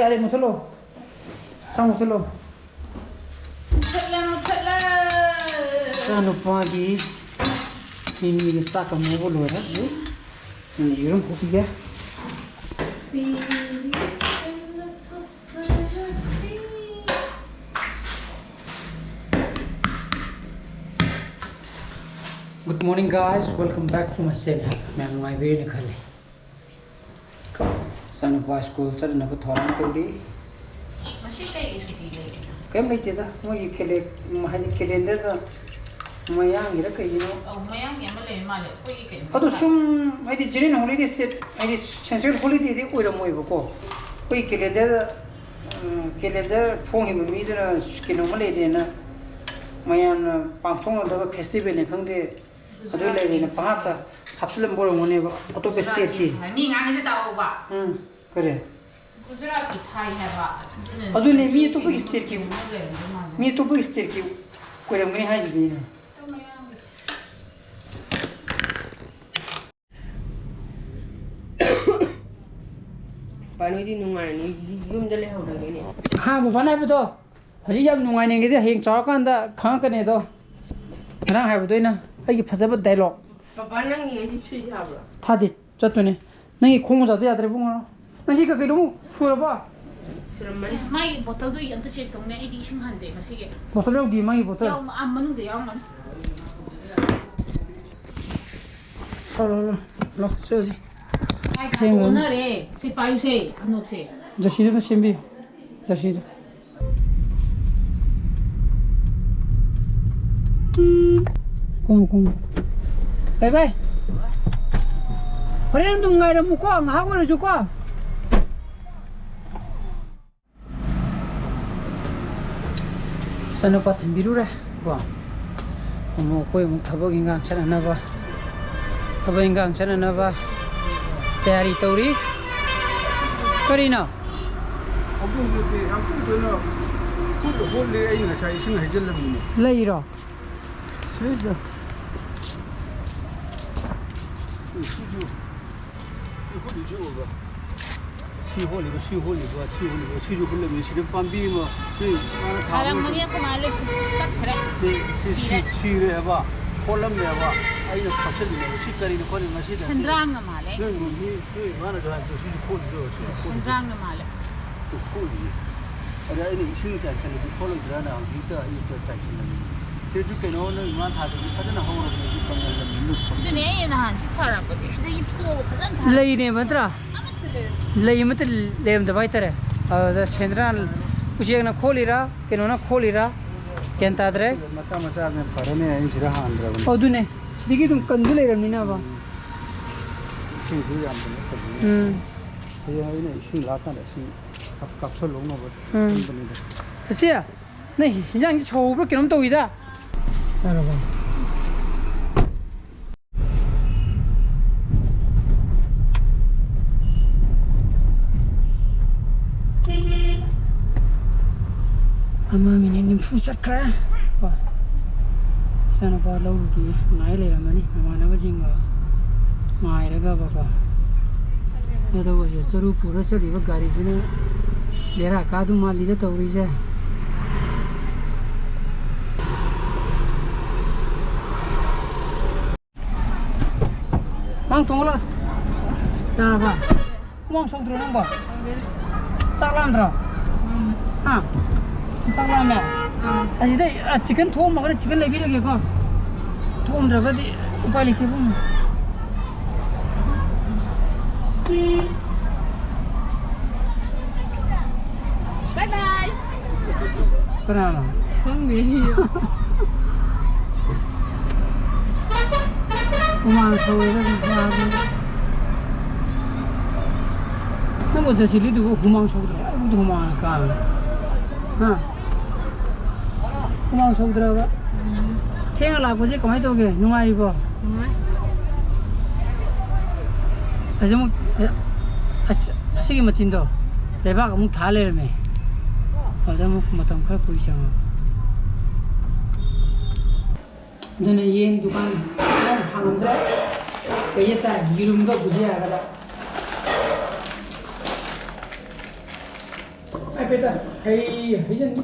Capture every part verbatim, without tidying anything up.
ꯌꯥꯔꯦ, ꯃꯨꯊꯠꯂꯣ꯫ ꯆꯥꯛ ꯃꯨꯊꯠꯂꯣ꯫ ꯃꯨꯊꯠꯂꯦ, ꯃꯨꯊꯠꯂꯦ꯫ ꯏꯆꯥꯅꯨꯄꯥꯒꯤ ꯃꯤꯃꯤꯒ ꯆꯥꯛꯀ ꯉꯧꯕ ꯂꯣꯏꯔꯦ꯫ ꯍꯧꯖꯤꯛ ꯌꯦꯔꯨꯝ ꯍꯧꯕꯤꯒꯦ꯫ Good morning, guys, welcome back to my channel. ꯃꯌꯥꯝ ꯅꯨꯡꯉꯥꯏꯕꯤꯔꯦꯅ ꯈꯜꯂꯤ꯫ ꯏꯆꯥꯅꯨꯄꯥ ꯁ꯭ꯀꯨꯜ ꯆꯠꯅꯅꯕ ꯊꯧꯔꯥꯡ ꯇꯧꯔꯤ꯫ ꯉꯁꯤ ꯀꯩꯒꯤ ꯁꯨꯇꯤ ꯂꯩꯔꯤꯅꯣ? ꯀꯩꯝ ꯂꯩꯇꯦꯗ, ꯃꯣꯏꯒꯤ ꯀꯦꯂꯦ-, ꯍꯥꯏꯗꯤ ꯀꯦꯂꯦꯟꯗꯔꯗ ꯃꯌꯥꯡꯒꯤꯔ ꯀꯩꯒꯤꯅꯣ꯫ ꯑꯧ, ꯃꯌꯥꯡꯒꯤ ꯑꯃ ꯂꯩꯕ ꯃꯥꯜꯂꯦ, ꯑꯩꯈꯣꯏꯒꯤ ꯀꯩꯅꯣ ꯑꯗꯣ ꯃꯥꯜꯂꯦ꯫ ꯁꯨꯝ ꯍꯥꯏꯗꯤ ꯖꯦꯅꯔꯦꯜ ꯍꯣꯂꯤꯗꯦ ꯁ꯭ꯇꯦꯠ, ꯍꯥꯏꯗꯤ ꯁꯦꯟꯇ꯭ꯔꯦꯜ ꯍꯣꯂꯤꯗꯦꯗꯤ ꯑꯣꯏꯔꯝꯃꯣꯏꯕꯀꯣ꯫ ꯑꯩꯈꯣꯏꯒꯤ ꯀꯦꯂꯦꯟꯗꯔꯗ, ꯎꯝ, ꯀꯦꯂꯦꯟꯗꯔ ꯐꯣꯡꯉꯤꯕ ꯃꯤꯗꯨꯅ ꯀꯩꯅꯣꯝꯃ ꯂꯩꯔꯦꯅ ꯃꯌꯥꯝꯅ ꯄꯥꯡꯊꯣꯛꯅꯗꯕ ꯐꯦꯁꯇꯤꯚꯦꯜꯅꯤ ꯈꯪꯗꯦ, ꯑꯗꯨ ꯂꯩꯔꯦꯅ ꯄꯪꯍꯥꯞꯇ ꯍꯥꯞꯆꯤꯜꯂꯝꯕ ꯑꯣꯏꯔꯝꯒꯅꯦꯕ ꯑꯇꯣꯞꯄ ꯁ꯭ꯇꯦꯠꯀꯤ꯫ ꯃꯤ ꯉꯥꯡꯉꯤꯁꯦ ꯇꯥꯎꯕ꯫ ꯎꯝ, ꯀꯔꯤ? ꯒꯨꯖꯔꯥꯠꯀꯤ ꯊꯥꯏ ꯍꯥꯏꯕ꯫ ꯑꯗꯨꯅ ꯑꯗꯨꯅꯦ, ꯃꯤ ꯑꯇꯣꯞꯄꯒꯤ ꯁ꯭ꯇꯦꯠꯀꯤ, ꯂꯩꯔꯝꯗꯧ ꯃꯥꯜꯂꯦ꯫ ꯃꯤ ꯑꯇꯣꯞꯄꯒꯤ ꯁ꯭ꯇꯦꯠꯀꯤ ꯑꯣꯏꯔꯝꯒꯅꯤ ꯍꯥꯏꯁꯤꯗꯤ ꯑꯩꯅ꯫ ꯄꯥ, ꯅꯣꯏꯗꯤ ꯅꯨꯡꯉꯥꯏꯅꯤ, ꯌꯨꯝꯗ ꯂꯩꯍꯧꯔꯒꯦꯅꯦ꯫ ꯍꯥ, ꯕꯕꯥꯅ ꯍꯥꯏꯕꯗꯣ ꯍꯧꯖꯤꯛ ꯌꯥꯝ ꯅꯨꯡꯉꯥꯏꯅꯤꯡꯉꯤꯗꯤ ꯍꯌꯦꯡ ꯆꯥꯎꯔꯀꯥꯟꯗ ꯈꯪꯉꯛꯀꯅꯤ ꯑꯗꯣ꯫ ꯉꯔꯥꯡ ꯍꯥꯏꯕꯗꯣ ꯑꯩꯅ, ꯑꯩꯒꯤ ꯐꯖꯕ ꯗꯥꯏꯂꯣꯛ꯫ ꯄꯄꯥ, ꯅꯪꯒꯤ ꯉꯁꯤ ꯁꯨꯏ ꯊꯥꯕ꯭ꯔꯣ? ꯊꯥꯗꯦ, ꯆꯠꯇꯣꯏꯅꯦ꯫ ꯅꯪꯒꯤ ꯈꯣꯡ ꯃꯣꯖꯥꯗꯣ ꯌꯥꯗ꯭ꯔꯦ ꯏꯕꯨꯡꯉꯣ꯫ ꯅꯪ ꯁꯤ ꯀꯩ ꯀꯩꯅꯣ ꯑꯃꯨꯛ ꯁꯨꯔꯕꯣ? ꯁꯨꯔꯝꯃꯅꯤ꯫ ꯃꯥꯒꯤ ꯕꯣꯇꯜꯗꯣ ꯑꯝꯇ ꯆꯦꯛ ꯇꯧꯅꯦ, ꯑꯩꯗꯤ ꯏꯁꯤꯡ ꯍꯥꯟꯗꯦ ꯉꯁꯤꯒꯤ꯫ ꯕꯣꯇꯜ ꯌꯥꯎꯗꯤꯌꯦ ꯃꯥꯒꯤ ꯕꯣꯇꯜ꯫ ꯌꯥꯎ-, ꯑꯥ, ꯃꯅꯨꯡꯗ ꯌꯥꯎꯔꯝꯒꯅꯤ꯫ ꯂꯥꯎ, ꯂꯥꯎ, ꯂꯥꯎ, ꯆꯠꯂꯁꯤ꯫ ꯀꯥꯏꯗ? ꯊꯦꯡꯉꯅꯤ꯫ ꯑꯣꯟꯅꯔꯦ꯫ ꯁꯤ ꯄꯥꯏꯌꯨꯁꯦ, ꯑꯅꯣꯞꯁꯦ꯫ ꯖꯔꯁꯤꯗꯨ ꯑꯝꯇ ꯁꯦꯝꯕꯤꯌꯨ, ꯖꯔꯁꯤꯗꯨ꯫ ꯀꯨꯝꯃꯨ, ꯀꯨꯝꯃꯨ꯫ ꯕꯥꯏ ꯕꯥꯏ꯫ ꯍꯣꯔꯦꯟ ꯑꯗꯨꯝ ꯉꯥꯏꯔꯝꯃꯨꯀꯣ, ꯉꯥꯏꯍꯥꯛ ꯑꯣꯏꯔꯁꯨꯀꯣ꯫ ꯏꯆꯥꯅꯨꯄꯥ ꯊꯤꯟꯕꯤꯔꯨꯔꯦ ꯀꯣ꯫ ꯑꯃꯨꯛ ꯑꯩꯈꯣꯏ ꯑꯃꯨꯛ ꯊꯕꯛ ꯏꯟꯈꯥꯡ ꯆꯠꯅꯅꯕ, ꯊꯕꯛ ꯏꯟꯈꯥꯡ ꯆꯠꯅꯅꯕ ꯇꯌꯥꯔꯤ ꯇꯧꯔꯤ꯫ ꯀꯔꯤꯅꯣ? ꯍꯧꯗꯣꯡꯗꯨꯗꯤ ꯌꯥꯝ ꯇꯣꯏ ꯇꯣꯏꯅ ꯍꯨꯠ-, ꯍꯨꯠꯂꯤ, ꯑꯩꯅ ꯉꯁꯥꯏ ꯏꯁꯤꯡ ꯍꯩꯖꯤꯜꯂꯝꯃꯤꯅꯦ꯫ ꯂꯩꯔꯣ? ꯁꯤꯗ꯫ ꯁꯤꯁꯨ, ꯁꯤ ꯍꯨꯠꯂꯤꯁꯤ ꯎꯕ꯭ꯔꯥ? ꯁꯤ ꯍꯣꯠꯂꯤꯕ, ꯁꯤ ꯍꯣꯠꯂꯤꯕ, ꯁꯤ ꯍꯣꯠꯂꯤꯕ, ꯁꯤꯁꯨ ꯍꯨꯠꯂꯝꯃꯤ꯫ ꯁꯤꯗ ꯄꯥꯝꯕꯤ ꯑꯃ ꯅꯣꯏ ꯃꯥꯅ ꯊꯥꯕ ꯊꯥꯔꯝꯒꯅꯤ, ꯑꯩꯈꯣꯏ ꯃꯥ ꯂꯣꯏ ꯇꯠꯈ꯭ꯔꯦ꯫ ꯁꯤ, ꯁꯤ, ꯁꯤ, ꯁꯤꯔꯦ꯫ ꯁꯤꯔꯦ ꯍꯥꯏꯕ, ꯍꯣꯠꯂꯝꯃꯦ ꯍꯥꯏꯕ, ꯑꯩꯅ ꯈꯣꯠꯆꯜꯂꯤꯅꯦꯕ꯫ ꯁꯤ ꯀꯔꯤꯅꯣ ꯈꯣꯠꯂꯤꯅꯣ ꯉꯁꯤꯗ? ꯁꯦꯟꯗ꯭ꯔꯥꯡꯅ ꯃꯥꯜꯂꯦ꯫ ꯅꯣꯏ ꯃꯤ, ꯅꯣꯏ ꯃꯥꯅꯁꯨ ꯍꯥꯏꯕꯗꯣ ꯁꯤꯁꯨ ꯈꯣꯠꯂꯤꯗꯣ, ꯁꯤꯁꯨ ꯈꯣꯠꯂꯤꯗꯣ꯫ ꯁꯦꯟꯗ꯭ꯔꯥꯡꯅ ꯃꯥꯜꯂꯦ꯫ ꯈꯣꯠꯂꯤꯁꯦ꯫ ꯑꯗ ꯑꯩꯅ ꯏꯁꯤꯡ ꯆꯥꯏꯁꯜꯂꯗꯤ ꯈꯣꯠꯂꯣꯏꯗ꯭ꯔꯥꯅ ꯍꯧꯖꯤꯛꯇ ꯑꯌꯨꯛꯇ ꯆꯥꯏꯁꯜꯂꯝꯃꯤ꯫ ꯁꯤꯁꯨ ꯀꯩꯅꯣ ꯅꯣꯏ ꯃꯥ ꯊꯥꯗꯗꯤ ꯐꯖꯅ ꯍꯧꯔꯕꯅꯦ, ꯍꯧꯖꯤꯛ ꯀꯪꯍꯜꯂꯝꯃꯤ, ꯂꯨꯞꯄꯕꯅꯤ꯫ ꯑꯗꯨꯅꯦ ꯑꯩꯅ ꯅꯍꯥꯟ ꯁꯤ ꯊꯥꯔꯛꯄꯗꯤ ꯁꯤꯗꯒꯤ ꯊꯣꯛꯑꯒ ꯐꯖꯅ ꯊꯥꯔꯛꯄ꯫ ꯂꯩꯅꯦꯕ ꯅꯠꯇ꯭ꯔꯥ? ꯑꯃꯠꯇ ꯂꯩꯔꯝꯗꯦ꯫ ꯂꯩ ꯑꯃꯠꯇ ꯂꯩꯔꯝꯗꯕ ꯍꯥꯏꯇꯥꯔꯦ꯫ ꯑꯗꯨꯗ ꯁꯦꯟꯗ꯭ꯔꯥꯡ ꯎꯆꯦꯛꯅ ꯈꯣꯠꯂꯤꯔꯥ, ꯀꯩꯅꯣꯅ ꯈꯣꯠꯂꯤꯔꯥ, ꯒ꯭ꯌꯥꯟ ꯇꯥꯗ꯭ꯔꯦ꯫ ꯃꯆꯥ ꯃꯆꯥꯁꯤꯅ ꯐꯔꯅꯤ, ꯑꯩ ꯁꯤꯗ ꯍꯥꯟꯗ꯭ꯔꯕꯅꯤ꯫ ꯑꯣ, ꯑꯗꯨꯅꯦ꯫ ꯁꯤꯗꯒꯤ ꯑꯗꯨꯝ ꯀꯟꯗꯨ ꯂꯩꯔꯕꯅꯤꯅꯕ꯫ ꯏꯁꯤꯡꯁꯨ ꯌꯥꯝ ꯀꯩꯅꯣ ꯇꯧꯕꯅꯤꯅ꯫ ꯎꯝ꯫ ꯍꯌꯦꯡ ꯑꯩꯅ ꯏꯁꯤꯡ ꯂꯥꯛꯀꯥꯟꯗ ꯏꯁꯤꯡ ꯀꯥꯞ-, ꯀꯥꯞꯁꯜꯂꯧꯅꯕ ꯎꯝ꯫ ꯈꯟꯕꯅꯤꯗ꯫ ꯆꯦꯆꯦ, ꯅꯪ ꯍꯤꯟꯖꯥꯡꯁꯤ ꯁꯧꯕ꯭ꯔꯥ ꯀꯩꯅꯣꯝ ꯇꯧꯋꯤꯗ꯫ ꯌꯥꯔꯕꯣ? ꯑꯃ ꯃꯤꯅꯤꯠ ꯅꯤꯐꯨ ꯆꯠꯈ꯭ꯔꯦ꯫ ꯀꯣ, ꯏꯆꯥꯅꯨꯄꯥ ꯂꯧꯔꯨꯒꯦ ꯉꯥꯏ ꯂꯩꯔꯝꯃꯅꯤ, ꯃꯃꯥꯟꯅꯕꯁꯤꯡꯒ ꯉꯥꯏꯔꯒꯕꯀꯣ꯫ ꯑꯗꯣ ꯆꯔꯨ ꯄꯨꯔ ꯆꯠꯂꯤꯕ ꯒꯥꯔꯤꯁꯤꯅ ꯕꯦꯔꯥ ꯀꯥꯗꯧ ꯃꯥꯜꯂꯤꯗ ꯇꯧꯔꯤꯁꯦ꯫ ꯃꯥꯡ ꯊꯣꯡꯂꯣ꯫ ꯌꯥꯔꯕ? ꯍꯨꯃꯥꯡ ꯁꯧꯗ꯭ꯔꯣ ꯅꯪꯕꯣ? ꯆꯥꯛ ꯂꯥꯝꯗ꯭ꯔꯣ? ꯍꯥ? ꯆꯥꯛ ꯂꯥꯝꯃꯦ? ꯑꯁꯤꯗ, ꯑ, ꯆꯤꯛꯀꯟ ꯊꯣꯛꯑꯝꯃꯒꯅ ꯆꯤꯛꯀꯟ ꯂꯩꯕꯤꯔꯒꯦꯀꯣ꯫ ꯊꯣꯛꯑꯝꯗ꯭ꯔꯒꯗꯤ ꯎꯄꯥꯏ ꯂꯩꯇꯦ, ꯏꯕꯨꯡꯉꯣ꯫ ꯕꯥꯏ ꯕꯥꯏ꯫ ꯀꯅꯥꯅꯣ? ꯈꯪꯗꯦ꯫ ꯍꯨꯃꯥꯡ ꯁꯧꯋꯦꯗ ꯑꯗꯨꯝ ꯌꯥꯗꯦ꯫ ꯅꯪꯕꯨ ꯖꯔꯁꯤ ꯂꯤꯠꯂꯤꯗꯨꯕꯨ ꯍꯨꯃꯥꯡ ꯁꯧꯗ꯭ꯔꯣ? ꯑꯩꯕꯨꯗꯤ ꯍꯨꯃꯥꯡ ꯀꯥꯡꯉꯦ꯫ ꯍꯥ? ꯍꯨꯃꯥꯡ ꯁꯧꯗ꯭ꯔꯕ? ꯎꯝ꯫ ꯊꯦꯡꯅ ꯂꯥꯛꯄꯁꯦ ꯀꯃꯥꯏꯅ ꯇꯧꯒꯦ? ꯅꯨꯡꯉꯥꯏꯔꯤꯕꯣ? ꯅꯨꯡꯉꯥꯏ꯫ ꯑꯁꯤ ꯑꯃꯨꯛ, ꯑꯁ-, ꯑꯁꯤꯒꯤ ꯃꯆꯤꯟꯗꯣ ꯂꯩꯕꯥꯛ ꯑꯃꯨꯛ ꯊꯥ ꯂꯩꯔꯝꯃꯦ꯫ ꯑꯗꯨꯗ ꯑꯃꯨꯛ ꯃꯇꯝ ꯈꯔ ꯀꯨꯏ ꯆꯪꯉꯦ꯫ ꯑꯗꯨꯅ ꯌꯦꯟ ꯗꯨꯀꯥꯟ ꯍꯥꯡꯉꯝꯗ꯭ꯔꯦ꯫ ꯀꯩ ꯍꯥꯏꯇꯥꯔꯦ, ꯌꯦꯔꯨꯝꯒ ꯕꯨꯖꯤꯌꯥꯒꯗ꯫ ꯍꯥꯏꯐꯦꯠꯇ ꯍꯩ ꯍꯩꯖꯟꯅꯤ꯫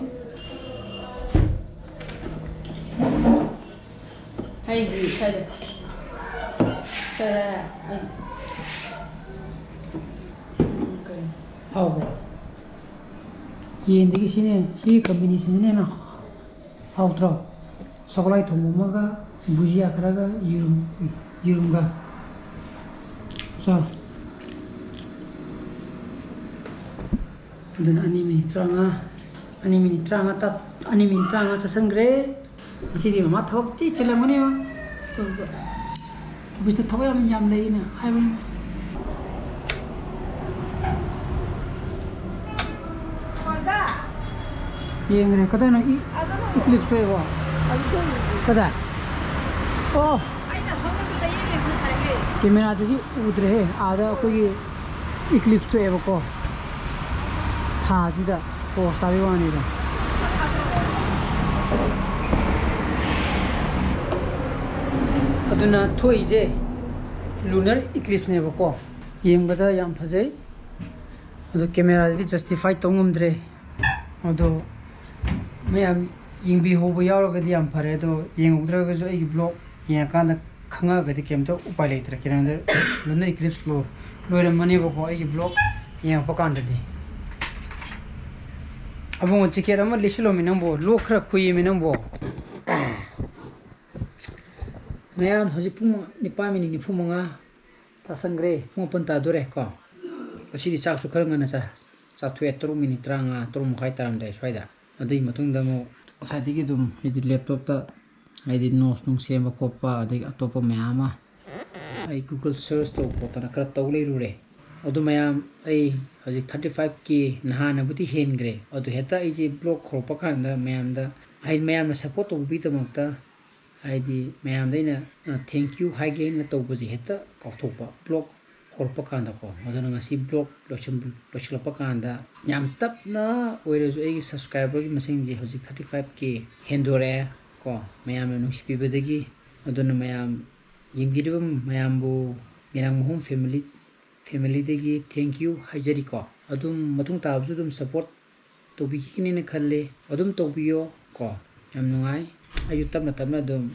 ꯍꯩꯗꯤ ꯁ꯭ꯋꯥꯏꯗ꯫ ꯁ꯭ꯋꯥꯏꯗ ꯍꯩ꯫ ꯀꯩꯅꯣ? ꯍꯥꯎꯕ꯭ꯔꯣ? ꯌꯦꯟꯗꯒꯤ ꯁꯤꯅꯦ, ꯁꯤꯒꯤ combination ꯁꯤꯅ ꯍꯦꯟꯅ ꯍꯥꯎꯇ꯭ꯔꯣ? ꯁꯒꯣꯜꯍꯋꯥꯏ ꯊꯣꯡꯕ ꯑꯃꯒ, ꯕꯨꯖꯤꯌꯥ ꯈꯔꯒ, ꯌꯦꯔꯨꯝ, ꯌꯦꯔꯨꯝꯒ꯫ ꯆꯥꯎ꯫ ꯑꯗꯨꯅ ꯑꯅꯤ ꯃꯤꯅꯤꯠ ꯇꯔꯥꯃꯉꯥ, ꯑꯅꯤ ꯃꯤꯅꯤꯠ ꯇꯔꯥꯃꯉꯥ ꯇꯠ-, ꯑꯅꯤ ꯃꯤꯅꯤꯠ ꯇꯔꯥꯃꯉꯥ ꯆꯠꯁꯟꯈ꯭ꯔꯦ꯫ ꯉꯁꯤꯗꯤ ꯃꯃꯥ ꯊꯕꯛ ꯊꯤ ꯆꯤꯜꯂꯝꯒꯅꯦꯕ꯫ ꯇꯧꯕ꯫ Office ꯇ ꯊꯕꯛ ꯌꯥꯝ, ꯌꯥꯝ ꯂꯩꯅ ꯍꯥꯏꯕꯅꯤ꯫ ꯌꯦꯡꯈ꯭ꯔꯦ꯫ ꯀꯗꯥꯏꯅꯣ? E-, Eclipse ꯊꯣꯛꯑꯦꯕꯣ? ꯀꯗꯥꯏ? ꯑꯣ! Camera ꯗꯗꯤ ꯎꯗ꯭ꯔꯦꯍꯦ꯫ ꯑꯥꯗ ꯑꯩꯈꯣꯏꯒꯤ eclipse ꯊꯣꯛꯑꯦꯕꯀꯣ꯫ ꯊꯥꯁꯤꯗ꯫ Post ꯇꯥꯕꯩ ꯋꯥꯅꯤꯗ꯫ ꯑꯗꯨꯅ ꯊꯣꯛꯏꯁꯦ lunar eclipse ꯅꯦꯕꯀꯣ꯫ ꯌꯦꯡꯕꯗ ꯌꯥꯝ ꯐꯖꯩ꯫ ꯑꯗꯣ camera ꯗꯗꯤ justify ꯇꯧ ꯉꯝꯗ꯭ꯔꯦ꯫ ꯑꯗꯣ ꯃꯌꯥꯝ ꯌꯦꯡꯕꯤꯍꯧꯕ ꯌꯥꯎꯔꯒꯗꯤ ꯌꯥꯝ ꯐꯔꯦ꯫ ꯑꯗꯣ ꯌꯦꯡꯍꯧꯗ꯭ꯔꯒꯁꯨ ꯑꯩꯒꯤ vlog ꯌꯦꯡꯉꯀꯥꯟꯗ ꯈꯪꯉꯛꯑꯒꯗꯤ ꯀꯩꯝꯇ ꯎꯄꯥꯏ ꯂꯩꯇ꯭ꯔꯦ꯫ ꯀꯩꯅꯣꯗ lunar eclipse ꯂꯣ-, ꯂꯣꯏꯔꯝꯃꯅꯦꯕꯀꯣ ꯑꯩꯒꯤ vlog ꯌꯦꯡꯉꯛꯄ ꯀꯥꯟꯗꯗꯤ꯫ ꯑꯕꯨꯡꯉꯣ, jacket ꯑꯃ ꯂꯤꯠꯁꯤꯜꯂꯣꯃꯤ ꯅꯪꯕꯣ, ꯂꯣꯛ ꯈꯔ ꯈꯨꯏꯌꯦꯃꯤ ꯅꯪꯕꯣ꯫ ꯃꯌꯥꯝ, ꯍꯧꯖꯤꯛ ꯄꯨꯡ ꯅꯤꯄꯥꯟ ꯃꯤꯅꯤꯠ ꯅꯤꯐꯨ ꯃꯉꯥ ꯇꯥꯁꯟꯈ꯭ꯔꯦ, ꯄꯨꯡ ꯃꯥꯄꯟ ꯇꯥꯗꯣꯔꯦ ꯀꯣ꯫ ꯉꯁꯤꯗꯤ ꯆꯥꯛꯁꯨ ꯈꯔ ꯉꯟꯅ ꯆꯥ-, ꯆꯥꯊꯣꯛꯑꯦ, ꯇꯔꯨꯛ ꯃꯤꯅꯤꯠ ꯇꯔꯥꯃꯉꯥ, ꯇꯔꯨꯛ ꯃꯈꯥꯏ ꯇꯥꯔꯝꯗꯥꯏ ꯁ꯭ꯋꯥꯏꯗ꯫ ꯑꯗꯨꯒꯤ ꯃꯇꯨꯡꯗ ꯑꯃꯨꯛ ꯉꯁꯥꯏꯗꯒꯤ ꯑꯗꯨꯝ ꯍꯥꯏꯗꯤ laptop ꯇ ꯍꯥꯏꯗꯤ notes ꯅꯨꯡ ꯁꯦꯝꯕ ꯈꯣꯠꯄ, ꯑꯗꯒꯤ ꯑꯇꯣꯞꯄ ꯃꯌꯥꯝ ꯑꯃ ꯑꯩ Google search ꯇꯧ ꯈꯣꯠꯇꯅ ꯈꯔ ꯇꯧ ꯂꯩꯔꯨꯔꯦ꯫ ꯑꯗꯨ ꯃꯌꯥꯝ, ꯑꯩ ꯍꯧꯖꯤꯛ thirty five K ꯅꯍꯥꯟꯅꯕꯨꯗꯤ ꯍꯦꯟꯈ꯭ꯔꯦ꯫ ꯑꯗꯨ ꯍꯦꯛꯇ ꯑꯩꯁꯦ vlog ꯍꯧꯔꯛꯄ ꯀꯥꯟꯗ ꯃꯌꯥꯝꯗ, ꯍꯥꯏꯗꯤ ꯃꯌꯥꯝꯅ support ꯇꯧꯕꯤꯗꯃꯛꯇ ꯍꯥꯏꯗꯤ ꯃꯌꯥꯝꯗ ꯑꯩꯅ, ꯑ, thank you ꯍꯥꯏꯒꯦꯅ ꯇꯧꯕꯁꯦ ꯍꯦꯛꯇ ꯀꯥꯎꯊꯣꯛꯄ꯫ Vlog ꯍꯧꯔꯛꯄ ꯀꯥꯟꯗꯀꯣ꯫ ꯑꯗꯨꯅ ꯉꯁꯤ vlog ꯂꯣꯏꯁꯤꯟ-, ꯂꯣꯏꯁꯤꯜꯂꯛꯄ ꯀꯥꯟꯗ ꯌꯥꯝ ꯇꯞꯅ ꯑꯣꯏꯔꯁꯨ ꯑꯩꯒꯤ subscriber ꯒꯤ ꯃꯁꯤꯡꯁꯦ ꯍꯧꯖꯤꯛ thirty five K ꯍꯦꯟꯗꯣꯔꯛꯑꯦ ꯀꯣ꯫ ꯃꯌꯥꯝꯅ ꯅꯨꯡꯁꯤꯕꯤꯕꯗꯒꯤ꯫ ꯑꯗꯨꯅ ꯃꯌꯥꯝ ꯌꯦꯡꯕꯤꯔꯤꯕ ꯃꯌꯥꯝꯕꯨ ꯃꯤꯔꯥꯡ ꯃꯍꯨꯝ family, family ꯗꯒꯤ thank you ꯍꯥꯏꯖꯔꯤꯀꯣ꯫ ꯑꯗꯨꯝ ꯃꯇꯨꯡ ꯇꯥꯕꯁꯨ ꯑꯗꯨꯝ support ꯇꯧꯕꯤꯈꯤꯒꯅꯤꯅ ꯈꯜꯂꯤ꯫ ꯑꯗꯨꯝ ꯇꯧꯕꯤꯌꯣ ꯀꯣ꯫ ꯌꯥꯝ ꯅꯨꯡꯉꯥꯏ꯫ ꯑꯩꯁꯨ ꯇꯞꯅ ꯇꯞꯅ ꯑꯗꯨꯝ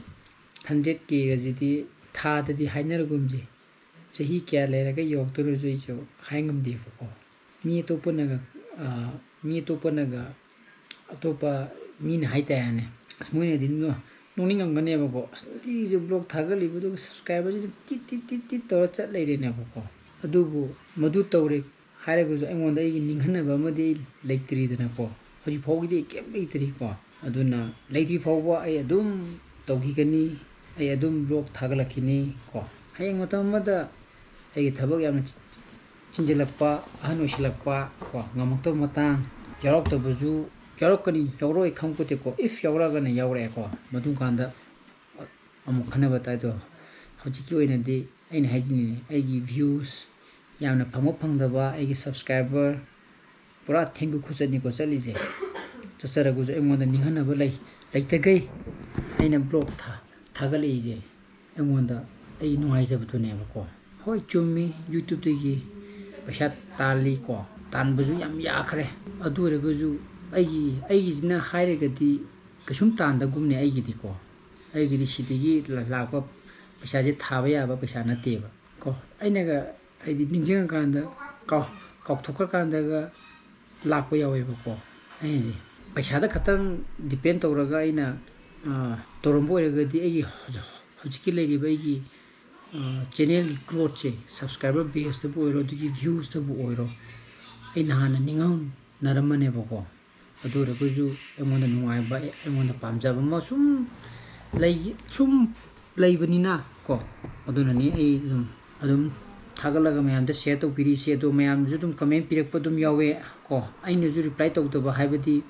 ꯍꯟꯗ꯭ꯔꯦꯠ ꯀꯦꯒꯁꯤꯗꯤ ꯊꯥꯗꯗꯤ ꯍꯥꯏꯅꯔꯒꯨꯝꯁꯤ꯫ ꯆꯍꯤ ꯀꯌꯥ ꯂꯩꯔꯒ ꯌꯧꯔꯛꯇꯣꯏꯅꯣꯁꯨ ꯑꯩꯁꯨ ꯍꯥꯏ ꯉꯝꯗꯦꯕꯀꯣ꯫ ꯃꯤ ꯑꯇꯣꯞꯄꯅꯒ, ꯑ, ꯃꯤ ꯑꯇꯣꯞꯄꯅꯒ, ꯑꯇꯣꯞꯄ ꯃꯤꯅ ꯍꯥꯏꯇꯥꯔꯦꯅꯦ, ꯑꯁ, ꯃꯣꯏꯅꯗꯤ ꯅꯣ-, ꯅꯣꯛꯅꯤꯡꯉꯝꯒꯅꯦꯕꯀꯣ꯫ "ꯑꯁ, ꯅꯨꯡꯇꯤꯒꯤꯁꯨ vlog ꯊꯥꯒꯠꯂꯤꯕꯗꯨꯒ subscriberꯁꯤ ꯑꯗꯨꯝ ꯇꯤꯠ, ꯇꯤꯠ, ꯇꯤꯠ, ꯇꯤꯠ ꯇꯧꯔ ꯆꯠ ꯂꯩꯔꯦꯅꯦꯕꯀꯣ"꯫ ꯑꯗꯨꯕꯨ ꯃꯗꯨ ꯇꯧꯔꯦ ꯍꯥꯏꯔꯒꯁꯨ ꯑꯩꯉꯣꯟꯗ ꯑꯩꯒꯤ ꯅꯤꯡꯍꯟꯅꯕ ꯑꯃꯗꯤ ꯑꯩ ꯂꯩꯇ꯭ꯔꯤꯗꯅꯀꯣ꯫ ꯍꯧꯖꯤꯛ ꯐꯥꯎꯒꯤꯗꯤ ꯑꯩ ꯀꯩꯝ ꯂꯩꯇ꯭ꯔꯤꯀꯣ꯫ ꯑꯗꯨꯅ ꯂꯩꯇ꯭ꯔꯤ ꯐꯥꯎꯕ ꯑꯩ ꯑꯗꯨꯝ ꯇꯧꯈꯤꯒꯅꯤ, ꯑꯩ ꯑꯗꯨꯝ vlog ꯊꯥꯒꯠꯂꯛꯈꯤꯅꯤ ꯀꯣ꯫ ꯍꯌꯦꯡ ꯃꯇꯝ ꯑꯃꯗ ꯑꯩꯒꯤ ꯊꯕꯛ ꯌꯥꯝꯅ ꯆꯤ-, ꯆꯤꯟꯁꯤꯜꯂꯛꯄ, ꯑꯍꯟ ꯑꯣꯏꯁꯤꯜꯂꯛꯄ ꯀꯣ, ꯉꯝꯃꯛꯇꯕ ꯃꯇꯥꯡ ꯌꯥꯎꯔꯛꯇꯕꯁꯨ ꯌꯥꯎꯔꯛꯀꯅꯤ, ꯌꯥꯎꯔꯛꯑꯣꯏ ꯈꯪꯄꯣꯠꯇꯦꯀꯣ꯫ If ꯌꯥꯎꯔꯛꯑꯒꯅ ꯌꯥꯎꯔꯛꯑꯦꯀꯣ, ꯃꯗꯨꯀꯥꯟꯗ ꯑꯃꯨꯛ ꯈꯟꯅꯕ ꯇꯥꯏ꯫ ꯑꯗꯣ ꯍꯧꯖꯤꯛꯀꯤ ꯑꯣꯏꯅꯗꯤ ꯑꯩꯅ ꯍꯥꯏꯖꯅꯤꯡꯉꯤ, ꯑꯩꯒꯤ views ꯌꯥꯝꯅ ꯐꯪꯕ ꯐꯪꯗꯕ, ꯑꯩꯒꯤ subscriber ꯄꯨꯔꯥ ꯊꯦꯡꯒꯨ ꯈꯨꯆꯠꯅꯤꯀꯣ ꯆꯠꯂꯤꯁꯦ꯫ ꯆꯠꯆꯔꯒꯁꯨ ꯑꯩꯉꯣꯟꯗ ꯅꯤꯡꯍꯟꯅꯕ ꯂꯩ-, ꯂꯩꯇꯈꯩ ꯑꯩꯅ vlog ꯊꯥ-, ꯊꯥꯒꯠꯂꯛꯏꯁꯦ ꯑꯩꯉꯣꯟꯗ ꯑꯩ ꯅꯨꯡꯉꯥꯏꯖꯕꯗꯨꯅꯦꯕꯀꯣ꯫ ꯍꯣꯏ, ꯆꯨꯝꯃꯤ, YouTubeꯇꯒꯤ ꯄꯩꯁꯥ ꯇꯥꯜꯂꯤꯀꯣ, ꯇꯥꯟꯕꯁꯨ ꯌꯥꯝ ꯌꯥꯈ꯭ꯔꯦ꯫ ꯑꯗꯨ ꯑꯣꯏꯔꯒꯁꯨ ꯑꯩꯒꯤ, ꯑꯩꯒꯤꯁꯤꯅ ꯍꯥꯏꯔꯒꯗꯤ ꯀꯩꯁꯨꯝ ꯇꯥꯟꯗꯒꯨꯝꯅꯦ ꯑꯩꯒꯤꯗꯤꯀꯣ꯫ ꯑꯩꯒꯤꯗꯤ ꯁꯤꯗꯒꯤ ꯂ-, ꯂꯥꯛꯄ ꯄꯩꯁꯥꯁꯦ ꯊꯥꯕ ꯌꯥꯕ ꯄꯩꯁꯥ ꯅꯠꯇꯦꯕ ꯀꯣ꯫ ꯑꯩꯅꯒ ꯍꯥꯏꯗꯤ ꯅꯤꯡꯁꯤꯡꯉꯀꯥꯟꯗ ꯀꯥꯎ-, ꯀꯥꯎꯊꯣꯛꯈ꯭ꯔꯀꯥꯟꯗꯒ ꯂꯥꯛꯄ ꯌꯥꯎꯋꯦꯕꯀꯣ꯫ ꯑꯩꯁꯦ ꯄꯩꯁꯥꯗ ꯈꯛꯇꯪ depend ꯇꯧꯔꯒ ꯑꯩꯅ, ꯑ, ꯇꯧꯔꯝꯕ ꯑꯣꯏꯔꯒꯗꯤ ꯑꯩꯒꯤ ꯍꯧꯖꯤꯛ, ꯍꯧꯖꯤꯛꯀꯤ ꯂꯩꯔꯤꯕ ꯑꯩꯒꯤ, ꯑ, channelꯒꯤ growthꯁꯦ, subscriber baseꯇꯕꯨ ꯑꯣꯏꯔꯣ, ꯑꯗꯒꯤ viewsꯇꯕꯨ ꯑꯣꯏꯔꯣ, ꯑꯩ ꯅꯍꯥꯟꯅ ꯅꯤꯡꯍꯟꯅꯔꯝꯃꯅꯦꯕꯀꯣ꯫ ꯑꯗꯨ ꯑꯣꯏꯔꯒꯁꯨ ꯑꯩꯉꯣꯟꯗ ꯅꯨꯡꯉꯥꯏꯕ, ꯑꯩꯉꯣꯟꯗ ꯄꯥꯝꯖꯕ ꯑꯃ ꯁꯨꯝ ꯂꯩ, ꯁꯨꯝ ꯂꯩꯕꯅꯤꯅ ꯀꯣ, ꯑꯗꯨꯅꯅꯤ ꯑꯩ ꯑꯗꯨꯝ, ꯑꯗꯨꯝ ꯊꯥꯒꯠꯂꯒ ꯃꯌꯥꯝꯗ share ꯇꯧꯕꯤꯔꯤꯁꯦ꯫ ꯑꯗꯣ ꯃꯌꯥꯝꯅꯁꯨ ꯑꯗꯨꯝ comment ꯄꯤꯔꯛꯄ ꯑꯗꯨꯝ ꯌꯥꯎꯋꯦ ꯀꯣ꯫ ꯑꯩꯅꯁꯨ reply ꯇꯧꯗꯕ ꯍꯥꯏꯕꯗꯤ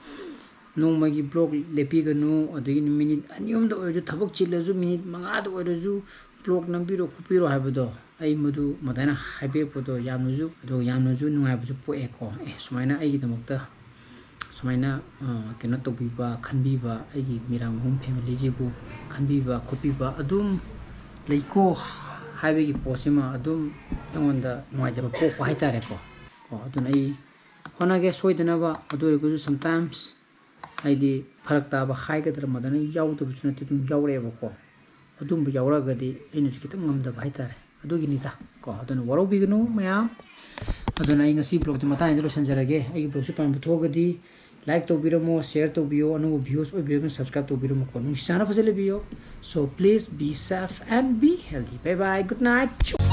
ꯅꯣꯡꯃꯒꯤ vlog ꯂꯦꯞꯄꯤꯒꯅꯨ, ꯑꯗꯒꯤ ꯅꯨꯃꯤꯠ ꯑꯅꯤ ꯑꯍꯨꯝꯗ ꯑꯣꯏꯔꯁꯨ, ꯊꯕꯛ ꯆꯤꯜꯂꯁꯨ ꯃꯤꯅꯤꯠ ꯃꯉꯥꯗ ꯑꯣꯏꯔꯁꯨ vlog ꯅꯝꯕꯤꯔꯣ ꯈꯣꯠꯄꯤꯔꯣ ꯍꯥꯏꯕꯗꯣ, ꯑꯩ ꯃꯗꯨ ꯃꯗꯥꯏꯅ ꯍꯥꯏꯕꯤꯔꯛꯄꯗꯣ ꯌꯥꯝꯅꯁꯨ, ꯑꯗꯣ ꯌꯥꯝꯅꯁꯨ ꯅꯨꯡꯉꯥꯏꯕꯁꯨ ꯄꯣꯛꯑꯦꯀꯣ꯫ ꯑꯦ, ꯁꯨꯃꯥꯏꯅ ꯑꯩꯒꯤꯗꯃꯛꯇ ꯁꯨꯃꯥꯏꯅ, ꯑ, ꯀꯩꯅꯣ ꯇꯧꯕꯤꯕ, ꯈꯟꯕꯤꯕ, ꯑꯩꯒꯤ ꯃꯤꯔꯥꯡ ꯃꯍꯨꯝ familyꯁꯤꯕꯨ ꯈꯟꯕꯤꯕ ꯈꯣꯠꯄꯤꯕ ꯑꯗꯨꯝ ꯂꯩꯀꯣ ꯍꯥꯏꯕꯒꯤ ꯄꯣꯠꯁꯤꯃ ꯑꯗꯨꯝ ꯑꯩꯉꯣꯟꯗ ꯅꯨꯡꯉꯥꯏꯖꯕ ꯄꯣꯛꯄ ꯍꯥꯏꯇꯥꯔꯦꯀꯣ꯫ ꯀꯣ, ꯑꯗꯨꯅ ꯑꯩ ꯍꯣꯠꯅꯒꯦ ꯁꯣꯏꯗꯅꯕ꯫ ꯑꯗꯨ ꯑꯣꯏꯔꯒꯁꯨ sometimes ꯍꯥꯏꯗꯤ ꯐꯔꯛ ꯇꯥꯕ ꯍꯥꯏꯒꯗ꯭ꯔꯥ, ꯃꯗꯨꯅ ꯌꯥꯎꯗꯕꯁꯨ ꯅꯠꯇꯦ, ꯑꯗꯨꯝ ꯌꯥꯎꯔꯛꯑꯦꯕꯀꯣ꯫ ꯑꯗꯨꯝꯕ ꯌꯥꯎꯔꯛꯑꯒꯗꯤ ꯑꯩꯅꯁꯨ ꯈꯤꯇꯪ ꯉꯝꯗꯕ ꯍꯥꯏꯇꯥꯔꯦ, ꯑꯗꯨꯒꯤꯅꯤꯗ ꯀꯣ꯫ ꯑꯗꯨꯅ ꯋꯥꯔꯧꯕꯤꯒꯅꯨ ꯃꯌꯥꯝ꯫ ꯑꯗꯨꯅ ꯑꯩ ꯉꯁꯤ vlogꯇꯤ ꯃꯇꯥꯡꯁꯤꯗ ꯂꯣꯏꯁꯤꯟꯖꯔꯒꯦ꯫ ꯑꯩꯒꯤ vlogꯁꯤ ꯄꯥꯝꯕ ꯊꯣꯛꯑꯒꯗꯤ like ꯇꯧꯕꯤꯔꯝꯃꯣ, share ꯇꯧꯕꯤꯌꯣ, ꯑꯅꯧꯕ viewers ꯑꯣꯏꯕꯤꯔꯒꯅ subscribe ꯇꯧꯕꯤꯔꯝꯃꯨꯀꯣ꯫ ꯅꯨꯡꯁꯤ ꯆꯥꯟꯅ ꯐꯖꯅ ꯂꯩꯕꯤꯌꯣ꯫ So please be safe and be healthy. Bye bye, good night.